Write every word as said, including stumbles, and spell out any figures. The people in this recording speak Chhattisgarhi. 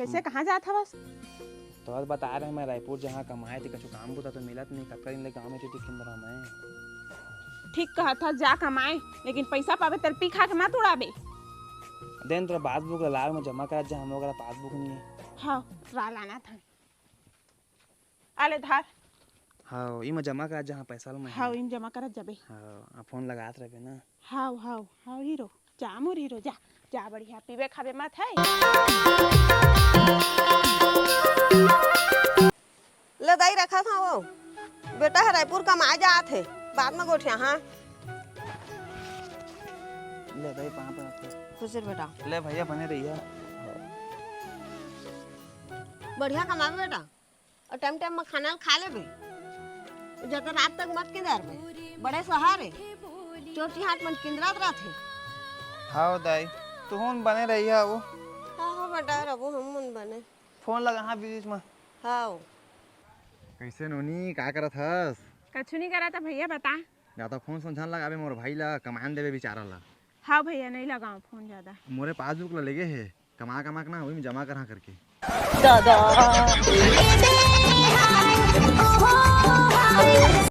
कइसे, कहाँ जात हवस? तोर बता रहे मैं रायपुर जहाँ कमाए थे, कछु काम बुता तो मिलत नहीं, कतका दिन ले गाँव में टिटिक किंदरा मैं। ठीक कहत हस, जा कमाए, लेकिन पइसा पाबे त पी खा के मत उड़ाबे। देन तोर पासबुक ला लाव, मैं जमा करत जा, हमरो करा पासबुक नहीं है। हाँ, ला लाना था। आले धार। हाँ, ई में जमा करत जा, हाँ, पइसा ला मैं। हाँ, ई में जमा करत जाबे। हाँ, आ फोन लगात रहबे ना। हाँ, हाँ, हाँ, हीरो। जा मोर हीरो, जा। जा बढ़िया, पीबे खाबे मत है। ले दाई रखा था वो। बेटा ह रायपुर कमाए जात हे, बाद में गोठिया, हाँ। ले दाई, पाँव पड़त हे। खुश रह बेटा। ले भैया, बने रहिया। बढ़िया कमाबे बेटा, अउ टाइम टाइम में खाना खा लेबे। जादा रात तक मत किंदरबे, बड़े सहर हे, चोर चिहाट मन किंदरत रहिथे। हाँ दाई, तुहून बने रहिया वो। हाँ, हाँ बेटा, रबो हम मन बने। फोन लगा, हाँ, बीच में। हाँ। कइसे नोनी, का करत हस? कछु नहीं करत भैया, बता। जादा फोन सोन झन लगाबे मोर भाई ला, कमाए न देबे बेचारा ला। हाँ भैया, नहीं लगाओ फोन जादा। मोरे पासबुक ला लेगे हे, कमा कमा के ना, वही में जमा करा करके। दादा।